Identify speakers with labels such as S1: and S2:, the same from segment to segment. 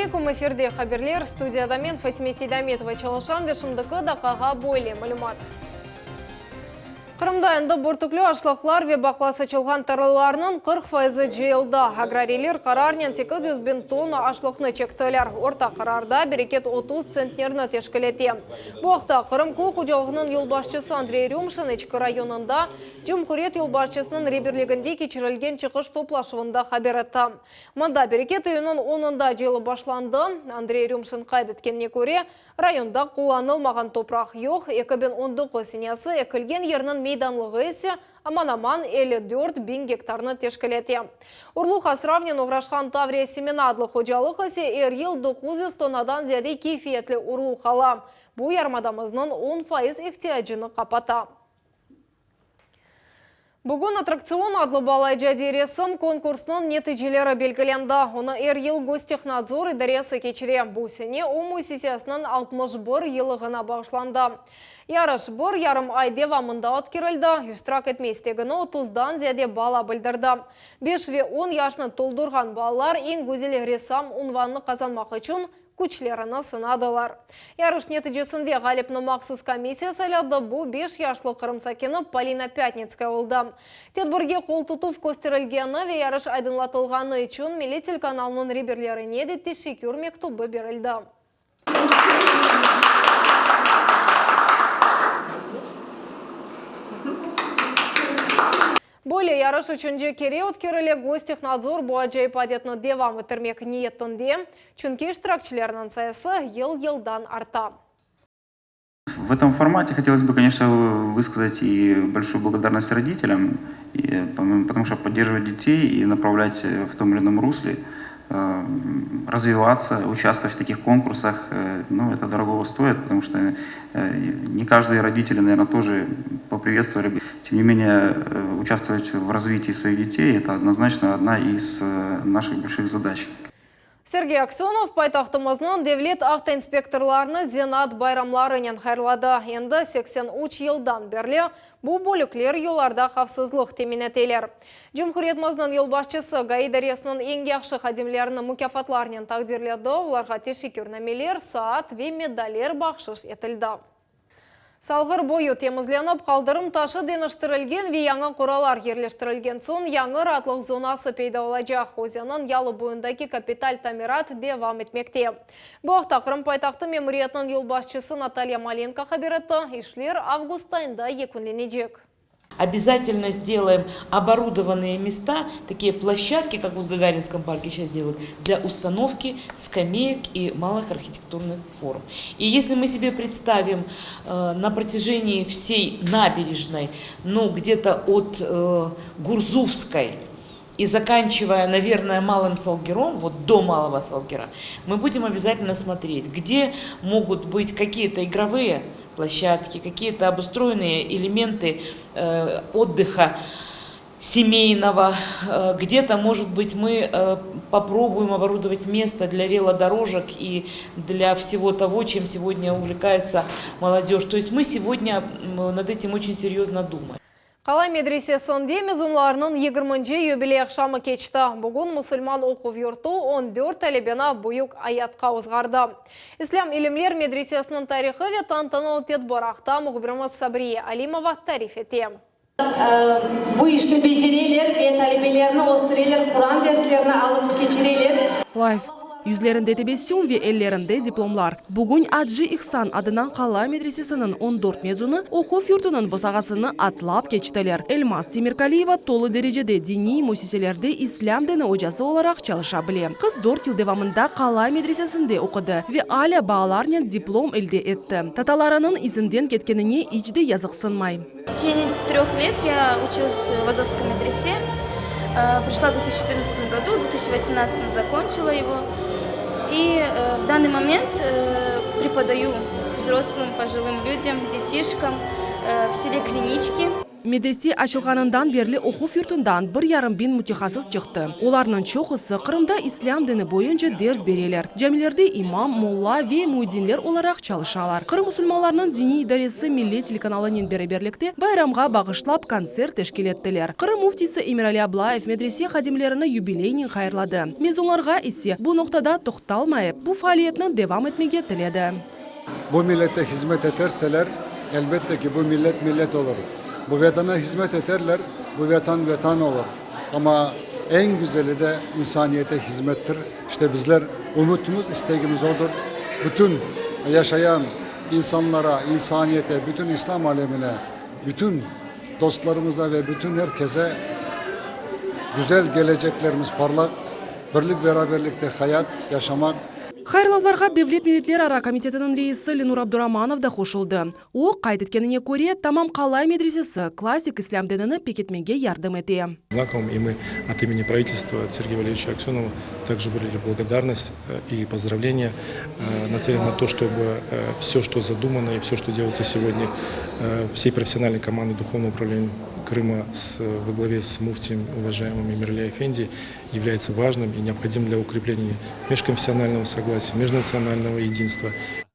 S1: aleyküm, efirde haberler, studiyada men Fatime Seydametova çalışam ve şimdiki daqqağa böyle malümat. Qırımda endi börtükli aşlıqlar ve baqla saçılğan tarlalarnıñ 40 faizi cıyıldı. Agrariyler qararnen 800 biñ tonna aşlıqnı çektiler. Orta qararda bereket 30 tsentnerni teşkil ete. Bu aqta Qırım köy hocalığınıñ yolbaşçısı Andrey Rümşin İçki rayonında cumhuriyet yolbaşçısınıñ reberliginde keçirilgen çıqış toplaşuvında haber etti. Mında bereket iyünniñ onında cıyılıp başlandı. Andrey Rümşin qayd etkenine köre, Rayonda qullanılmağan topraq yoq, 2019 senesi ekilgen yerniñ meydanlığı ise aman-aman 54 biñ gektarnı teşkil ete. Urluq asravnen oğraşqan Tavriya semena adlı hocalıq ise er yıl 900 tonnadan ziyade keyfiyetli urluq ala. Bu yarımadamıznıñ 10% ihtiyacını qapata. Bugün Attraktsion adlı bala icadiy resim konkursınıñ neticeleri belgilendi. Onı er yıl Gostehnadzor idaresi keçire. Bu sene o müessisesiniñ 61 yıllığına bağışlandı. Yarış bir yarım ay devamında ötkerildi. İştirak etme istegini otuzdan ziyade bala bildirdi. Beş ve on yaşnı toldurğan balalar eñ güzel ressam unvanını qazanmaq içün küçlerini sınadılar. Yarış neticesinde ğalipni mahsus komissiya sayladı, bu beş yaşlı Qırım sakini Polina Pâtnitskaya oldı. Tedbirge qoltutuv kösterilgeni ve yarış aydınlatılğanı içün Milliy telekanalnıñ reberlerine de teşekkür mektübi berildi. Böyle yarış üçünci kere ötkerile, Gostehnadzor bu acayip adetni devam ettirmek niyetinde, çünki iştirakçilerniñ sayısı yıl-yıldan arta.
S2: В этом формате хотелось бы, конечно, высказать и большую благодарность родителям, потому что поддерживать детей и направлять в том или ином русле, развиваться, участвовать в таких конкурсах, ну, это дорогого стоит, потому что не каждые родители, наверное, тоже поприветствовали бы. Тем не менее, участвовать в развитии своих детей – это однозначно одна из наших больших задач.
S1: Sergey Aksönov paytahtımıznıñ devlet avtoinspektorlarını zenaat bayramlarınen hayırladı. Endi 83 yıldan berli bu bölükler yollarda havfsızlıq temin eteler. Cumhuriyetimizniñ yolbaşçısı GAİ idaresiniñ eñ yahşı hadimlerini mukâfatlarnen taqdirledi, olarğa teşekkürnameler, saat ve medaller bahşış etildi. Salğır boyu temizlenip, qaldırım taşı deñiştirilgen ve yañı qoralar yerleştirilgen soñ, yañı raatlıq zonası peyda olacaq. Özenniñ yalı boyundaki kapital tamirat devam etmekte. Bu aqta Qırım paytahtı memuriyetiniñ yolbaşçısı Natalya Malenko haber etti. İşler avgust ayında yekünlenecek.
S3: Обязательно сделаем оборудованные места, такие площадки, как в Гагаринском парке сейчас делают, для установки скамеек и малых архитектурных форм. И если мы себе представим на протяжении всей набережной, ну, где-то от Гурзуфской и заканчивая, наверное, Малым Салгиром, вот до Малого Салгира, мы будем обязательно смотреть, где могут быть какие-то игровые площадки, какие-то обустроенные элементы отдыха семейного. Где-то, может быть, мы попробуем оборудовать место для велодорожек и для всего того, чем сегодня увлекается молодежь. То есть мы сегодня над этим очень серьезно думаем.
S1: Qalay medresesinde mezunlarnıñ 20-nci yubiley aqşamı keçti. Bugün musulman oquv yurtu 14 talebeni büyük ayatqa ozğardı. İslâm ilimler medresesiniñ tarihı ve tantanalı tedbir aqta mühbirimiz Sabriye Alimova tarif ete.
S4: Bu işni becereler ve talebelerni östüreler, Quran derslerini alıp keçireler.
S5: Life. Yüzlerinde tebessüm ve ellerinde diplomlar. Bugün Acı İhsan adına Qalay medresesiniñ 14 mezunı oquv yurtunıñ bosağasını atlap keçtiler. Elmaz Temirkaliyeva tolu derecede diniy müessiselerde islâm dini ocası olaraq çalışa bile. Qız dört yıl devamında Qalay medresesinde oqudı ve alâ baalarnen diplom elde etti. Tatalarınıñ izinden ketkenine iç de yazıqsınmay.
S6: В течение 3 лет я училась в Азовской медресе. Пришла в 2014 году, в 2018 закончила его. И в данный момент преподаю взрослым, пожилым людям, детишкам в селе Кринички.
S5: Medrese açılğanından berli oquv yurtundan bir yarım biñ mütehassıs çıqtı. Olarnıñ çoqusı Qırımda islâm dini boyunca ders bereler, camilerde imam, molla ve müeddinler olaraq çalışalar. Qırım musulmanlarınıñ diniy idaresi Millet telekanalınen beraberlikte bayramğa bağışlap kontsert teşkil ettiler. Qırım müftisi Emirali Ablayev medrese hadimlerini yubileynen hayırladı. Mezunlarğa ise bu noqtada toqtalmayıp, bu faaliyetni devam etmege tiledi.
S7: Bu millete hizmet eterseler, elbette ki, bu millet millet olur. Bu Vetana hizmet eterler, bu Vetan Vetan olur. Amma eñ güzeli de insaniyete hizmettir. İşte bizler ümütimiz, istegimiz odur, bütün yaşayan insanlara, insaniyete, bütün İslam alemine, bütün dostlarımıza ve bütün er kese güzel geleceklerimiz parlaq, birlik-beraberlikte hayat yaşamaq.
S5: Hayırlavlarğa Devlet milletlerara komitetiniñ reisi Lenur Abduramanov da qoşuldı. O, qayd etkenine köre, tamam Qalay medresesi klassik islâm dinini pekitmege yardım ete.
S8: Знаком, и мы от имени правительства, от Сергея Валерьевича Аксенова также выразили благодарность и поздравления, нацелены на то, чтобы все, что задумано и все, что делается сегодня всей профессиональной командой Духовного управления Крыма с, во главе с муфтием уважаемым Эмирали Эфенди, является важным и необходимым для укрепления межконфессионального согласия, межнационального единства.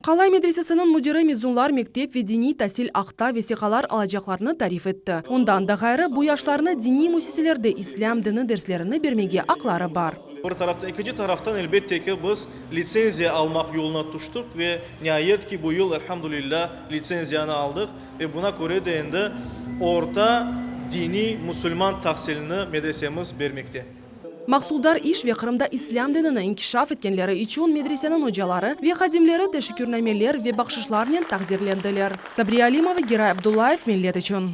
S5: Qalay medresesiniñ müdiri mezunlar mektep ve diniy tasil aqta vesiqalar alacaqlarını tarif etti. Ondan da ğayrı, bu yaşlarnı diniy müessiselerde islâm dini derslerini bermege aqları bar.
S9: Bir taraftan, ekinci taraftan, elbette ki, biz litsenziya almaq yoluna tüştik ve niayet ki, bu yıl, elhamdülillah, litsenziyanı aldıq ve buna köre de endi orta diniy musulman tahsilini medresemiz bermekte.
S5: Mahsuldar iş ve Qırımda islâm dinini inkişaf etkenleri içün medreseniñ ocaları ve hadimleri teşekkürnameler ve bahşışlarnen taqdirlendiler. Sabriye Alimova, Giray Abdullayev, Millet içün.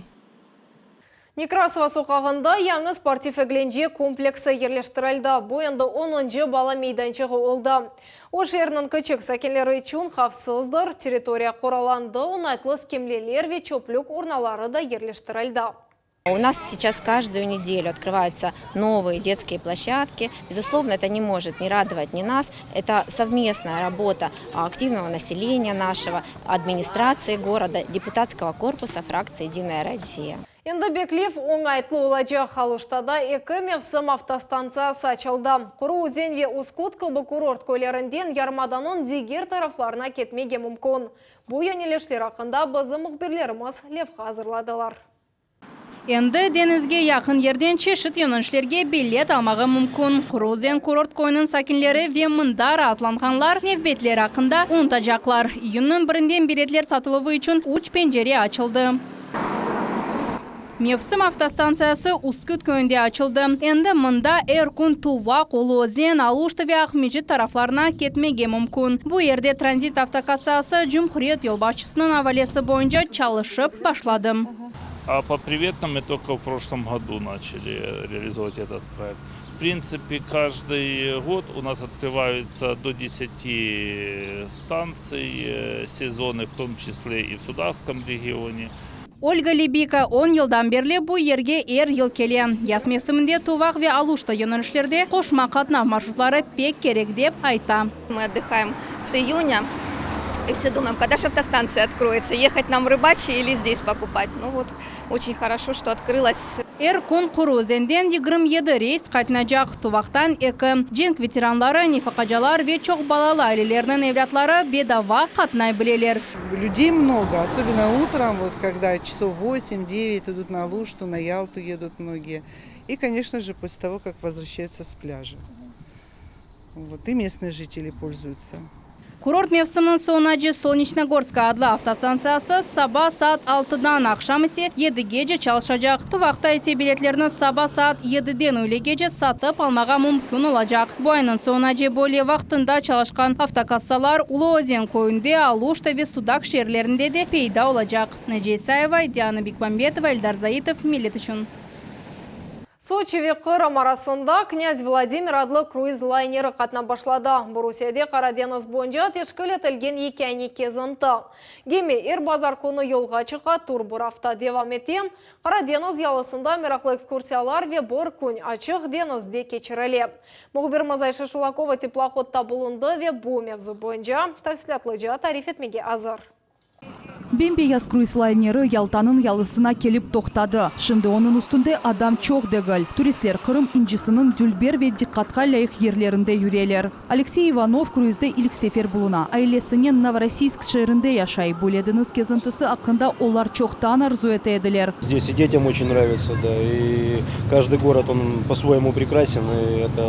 S1: Nekrasova soqağında yañı sportiv-eglence kompleksi yerleştirildi. Bu endi onuncı bala meydançığı oldı. O, şeerniñ kiçik sakinleri içün havfsızdır, territoriya qoralandı, oñaytlı skemleler ve çöplük urnaları da yerleştirildi.
S6: У нас сейчас каждую неделю открываются новые детские площадки. Безусловно, это не может не радовать ни нас. Это совместная работа активного населения нашего, администрации города, депутатского корпуса фракции «Единая Россия».
S1: Endi beklev oñaytlı olacaq. Aluştada eki mevsim avtostantsiyası açıldı. Quru Özen ve Üsküt kibi kurort köylerinden yarımadanıñ diger taraflarına ketmege mümkün. Bu yönelişler aqqında bizim mühbirlerimiz levha azırladılar.
S10: Endi deñizge yaqın yerden çeşit yönelişlerge bilet almağa mümkün. Quru Özen kurort köyüniñ sakinleri ve mında raatlanğanlar nevbetler aqqında unutacaqlar. İyünniñ birinden biletler satıluvı içün üç pencere açıldı. Mevsim avtostantsiyası Üsküt köyünde açıldı. Endi mında er kün Tuvaq, Ulu Özen, Aluşta ve Aqmescit taraflarına ketmege mümkün. Bu yerde tranzit avtokassası cumhuriyet yolbaşçısınıñ avalesi boyunca çalışıp başladı.
S11: А по приветам мы только в прошлом году начали реализовывать этот проект. В принципе, каждый год у нас открываются до 10 станций, сезоны, в том числе и в Судакском регионе.
S10: Olga Libika 10 yıldan berli bu yerge er yıl kele. Yaz mevsiminde Tuvaq ve Aluşta yönelişlerde qoşma qatnav marşrutları pek kerek dep ayta.
S6: Мы отдыхаем с июня и все думаем, когда же автостанция откроется, ехать нам в Рыбачье или здесь покупать. Ну вот, очень хорошо, что открылась.
S10: Er kün Quru Özenden 27 reys qatnaycaq, Tuvaqtan eki. Cenk veteranları, nefaqacılar ve çoq balalı ailelerniñ evlâtları bedava qatnay bileler.
S12: Людей много, особенно утром, вот когда часов 8-9 идут на Алушту, на Ялту едут многие. И, конечно же, после того, как возвращаются с пляжа. Вот, и местные жители пользуются.
S10: Kurort mevsiminiñ soñunace Solnечногорск adlı avtostantsiyası saba saat 6-dan aqşam ise 7-gece çalışacaq. Tuvaqta ise biletlerni saba saat 7-den üylegece satıp almağa mümkün olacaq. Bu aynıñ soñunace böyle vaqtında çalışqan avtokassalar Ulu Özen köyünde, Aluşta ve Sudaq şeerlerinde de peyda olacaq. Naciye Isayeva, Diana Bikmambetova, Eldar Zaitov, Millet içün.
S1: Soçi ve Qırım arasında Knâz Vladimir adlı kruiz layneri qatnap başladı. Bu Rusiyede Qara deñiz boyunca teşkil etilgen yekâne kezinti. Gemi er bazar künü yolğa çıqa, tur bir afta devam ete. Qara deñiz yalısında meraqlı ekskursiyalar ve bir kün açıq deñizde keçirile. Mühbirimiz Ayşe Şulakova teplohodda bulundı ve bu mevzu boyunca tafsilâtlıca tarif etmege azır.
S13: Bem-beyaz kruiz layneri Yaltanıñ yalısına kelip toqtadı. Şimdi onıñ üstünde adam çoq degil. Turistler Qırım incisiniñ dülber ve diqqatqa lâyıq yerlerinde yüreler. Aleksey İvanov kruizde ilk sefer buluna. Ailesinen Novorossiysk şeerinde yaşay. Böyle deñiz kezintisi aqqında olar çoqtan arzu ete ediler.
S14: Здесь и детям очень нравится, да, и каждый город, он по-своему прекрасен, и это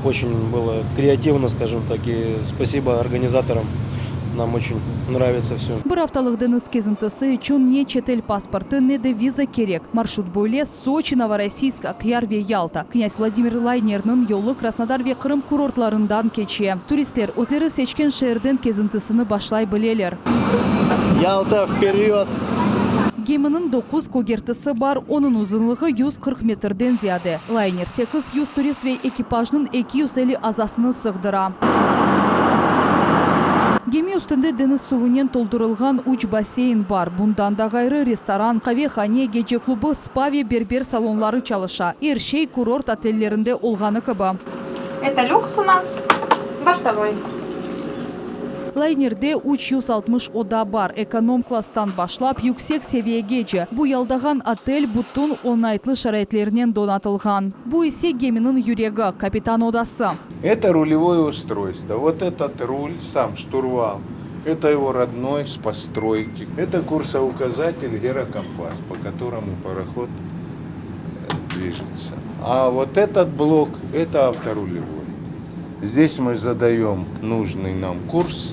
S14: очень было креативно, скажем так, и спасибо организаторам, нам очень нравится все.
S13: Bir aftalıq deñiz kezintisi içün ne çetel pasportı, ne de viza kerek. Marşrut böyle, Soçi, Novorossiysk, Aqyar ve Yalta. Knâz Vladimir layneriniñ yolu Krasnodar ve Qırım kurortlarından keçe. Turistler özleri seçken şeerden kezintisini başlay bileler.
S15: Yalta, vperyod!
S13: Geminiñ doquz kögertisi bar, onıñ uzunlığı 140 metrden ziyade. Layner 800 turist ve ekipajnıñ 250 azasını sığdıra. Gemi üstünde deñiz suvunen toldurılğan üç basseyn bar. Bundan da ğayrı, restoran, qavehane, gece klubı, spa ve berber salonları çalışa. Er şey kurort otellerinde olğanı kibi.
S16: Eto lüks u nas, bortovoy.
S13: Laynerde 360 oda bar, ekonom klasstan başlap yüksek seviyegece. Bu yaldağan otel bütün oñaytlı şaraitlernen donatılğan. Bu ise geminiñ yüregi, kapitan odası.
S17: Eto rulevoye ustroystvo. Vot etot rul, sam şturval, eto ego rodnoy s postroyki. Eto kursoukazatel, girokompas, po kotoromu parohod dvijetsya. A vot etot blok, eto avtorulevoy. Zdes mı zadayom nujnıy nam kurs,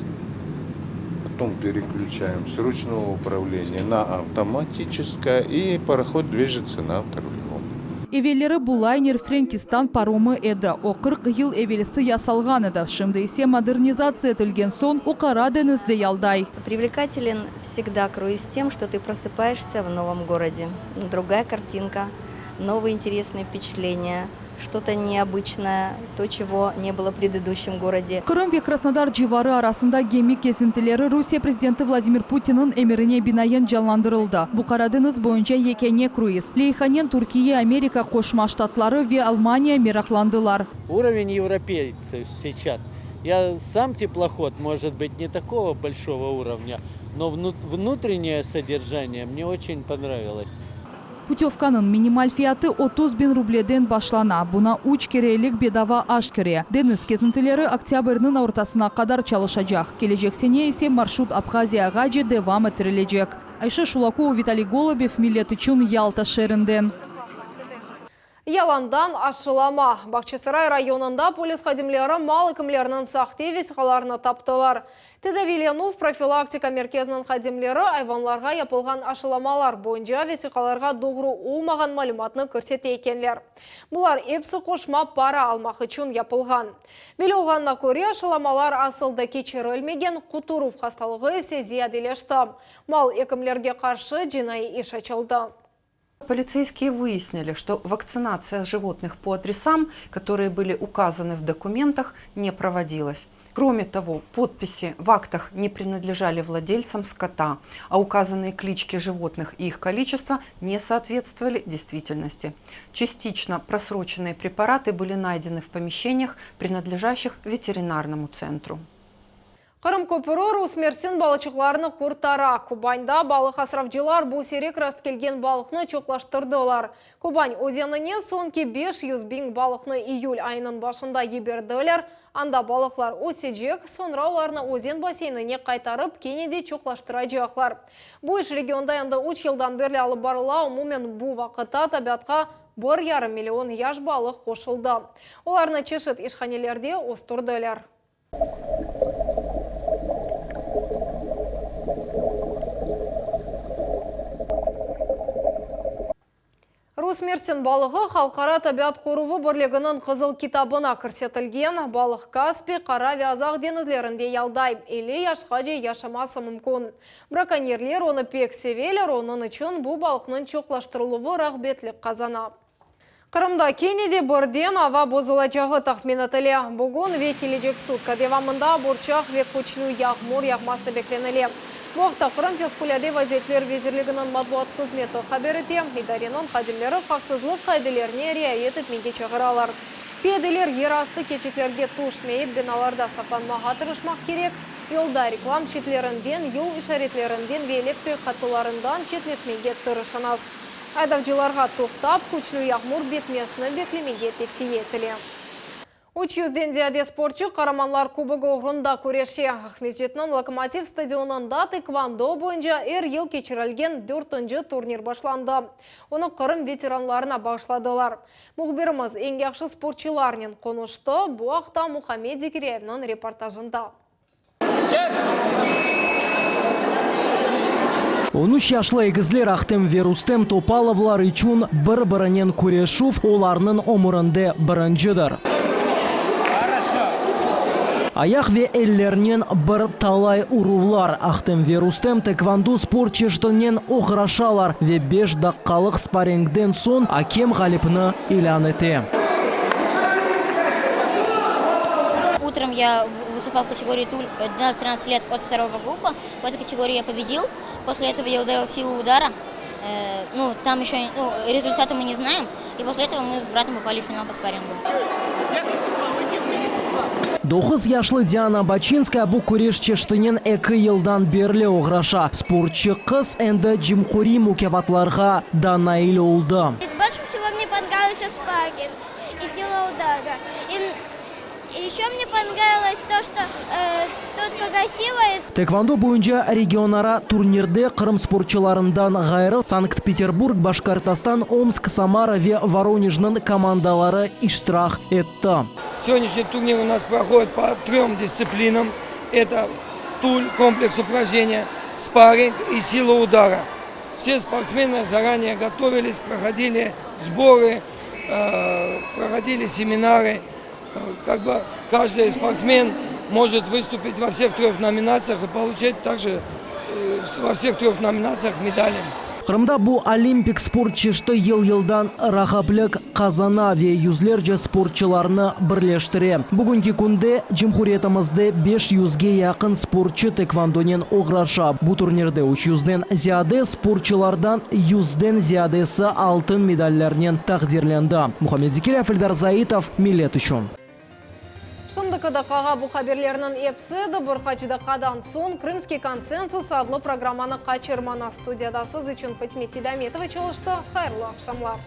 S17: potom pereklüçaem s ruçnogo upravleniya na avtomatiçeskoye, i parohod dvijetsya na avtorulevom.
S13: Evelleri bu layner Frenkistan paromı edi. O, 40 yıl evelsi yasalğan edi, şimdi ise modernizatsiya etilgen soñ o Qara deñizde yalday.
S6: Привлекателен всегда круиз тем, что ты просыпаешься в новом городе. Другая картинка, новые интересные впечатления, что-то необычное, то, чего не было в предыдущем городе.
S13: Qırım ve Krasnodar civarı arasında gemi kezintileri Rusiye prezidenti Vladimir Putinniñ emirine binaen canlandırıldı. Bu Qara deñiz boyunca yekâne kruiz. Leyhanen Türkiye, Amerika Qoşma Ştatları ve Almaniya meraqlandılar.
S18: Urovень европейцев сейчас. Я сам teplohod, может быть, не такого большого уровня, но внутреннее содержание мне очень понравилось.
S13: Putövkanıñ minimal fiyatı 30 biñ rubleden başlana, buña üç kerelik bedava aş kire. Deñiz kezintileri oktâbrniñ ortasına qadar çalışacaq, kelecek sene ise marşrut Abhaziyağace devam ettirilecek. Ayşe Şulakova, Vitaliy Golubev, Millet içün Yalta şeerinden.
S1: Yalandan aşılama. Bağçasaray rayonında polis hadimleri mal ekimleriniñ sahte vesiqalarını taptılar. Tedaviylenüv profilaktika merkeziniñ hadimleri ayvanlarğa yapılğan aşılamalar boyunca vesiqalarğa doğru olmağan malümatnı kirsete ekenler. Bular episi qoşma para almaq içün yapılğan. Belli olğanına köre, aşılamalar asıl da keçirilmegen, quturuv hastalığı ise ziyadeleşti. Mal ekimlerge qarşı cinaiy iş açıldı.
S19: Полицейские выяснили, что вакцинация животных по адресам, которые были указаны в документах, не проводилась. Кроме того, подписи в актах не принадлежали владельцам скота, а указанные клички животных и их количество не соответствовали действительности. Частично просроченные препараты были найдены в помещениях, принадлежащих ветеринарному центру.
S1: Qırım köpüri rus mersin balıçıqlarını qurtara. Kubanda balıq asravcılar bu siyrek rastkelgen balıqnı çoqlaştırdılar. Kuban özenine soñki 500 biñ balıqnı iyül ayınıñ başında yiberdiler. Anda balıqlar ösecek, soñra olarnı özen basseynine qaytarıp kene de çoqlaştıracaqlar. Bu iş regionda endi üç yıldan berli alıp barıla, umumen bu vaqıtta tabiatqa bir yarım million yaş balıq qoşuldı. Olarnı çeşit işhanelerde östürdiler. Rus mersin balığı Halqara tabiat qoruvı birliginiñ Qızıl kitabına kirsetilgen. Balıq Kaspiy, Qara ve Azaq deñizlerinde yalday, 50 yaşqace yaşaması mümkün. Brakonyerler onı pek seveler, onıñ içün bu balıqnıñ çoqlaştırıluvı rağbetlik qazana. Qırımda kene de birden ava bozulacağı tahmin etile. Bugün ve kelecek sutka devamında burçaq ve küçlü yağmur yağması beklenile. Bu aqta Qırım Fevqulâde vaziyetler vezirliginiñ matbuat hızmeti haber ete. İdareniñ hadimleri havfsızlıq qaidelerine riayet etmege çağıralar. Piyadeler yerastı keçitlerge tüşmeyip, binalarda saqlanmağa tırışmaq kerek. Yolda reklam şitlerinden, yol işaretlerinden ve elektrik hattılarından çetleşmege tırışıñız. Aydavcılarğa toqtap, küçlü yağmur bitmesini beklemege tevsiye etile. Üç yüzden ziyade sportçu Qaramanlar Kubogı oğrunda küreşe. Aqmescitniñ Lokomotiv stadionında taekvondo boyunca er yıl keçirilgen dörtünci turnir başlandı. Onı Qırım veteranlarına bağışladılar. Mühbirimiz eñ yahşı sportçularnen qonuştı. Bu aqta Muhammed Zekiryayevniñ reportajında.
S20: On üç yaşlı egizler Ahtem ve Rustem Topalovlar içün bir-birinen küreşüv olarnıñ ömürinde birincidir. Ayaq ve ellernen bir talay uruvlar. Ahtem ve Rustem taekvondo sport çeşitinen oğraşalar ve beş daqqalıq sparingden soñ akem ğalipni ilân ete.
S21: Утром я выступал в категории туль 12-13 лет от второго группа. В этой категории я победил. После этого я ударил силу удара. Ну, там еще ну, результаты мы не знаем. И после этого мы с братом попали в финал по спаррингу.
S20: Doquz yaşlı Diana Baçinskaya bu küreş çeşitinen eki yıldan berli oğraşa. Sportçı qız endi cumhuriy mukâfatlarğa da nail oldı.
S22: Больше всего мне понравился спарринг и сила удара. И еще мне понравилось то, что тут красиво.
S20: Taekvondo boyunca regionara turnirde Qırım sportçularından ğayrı Sankt-Peterburg, Başkortostan, Omsk, Samara ve Voronejniñ komandaları iştirak etti.
S23: Сегодняшний турнир у нас проходит по трем дисциплинам. Это туль, комплекс упражнения, спарринг и сила удара. Все спортсмены заранее готовились, проходили сборы, проходили семинары. Как бы каждый спортсмен может выступить во всех трех номинациях и получать также во всех трех номинациях медали.
S20: Qırımda bu olimpik sport çeşiti yıl-yıldan rağiplik qazana ve yüzlerce sportçularnı birleştire. Bugünki künde cumhuriyetimizde 500ge yaqın sportçu taekvondonen oğraşa. Bu turnirde 300den ziyade sportçulardan yüzden ziyadesi altın medallernen taqdirlendi. Muhammed Zekiryayev, Eldar Zaitov, Millet içün.
S1: Şimdiki daqqağa bu haberlerniñ episi edi. Bir qaç daqqadan soñ Krımskiy konsensus adlı programmanı qaçırmañız. Studiyada siz içün Fatime Seydametova çalıştı. Hayırlı aqşamlar.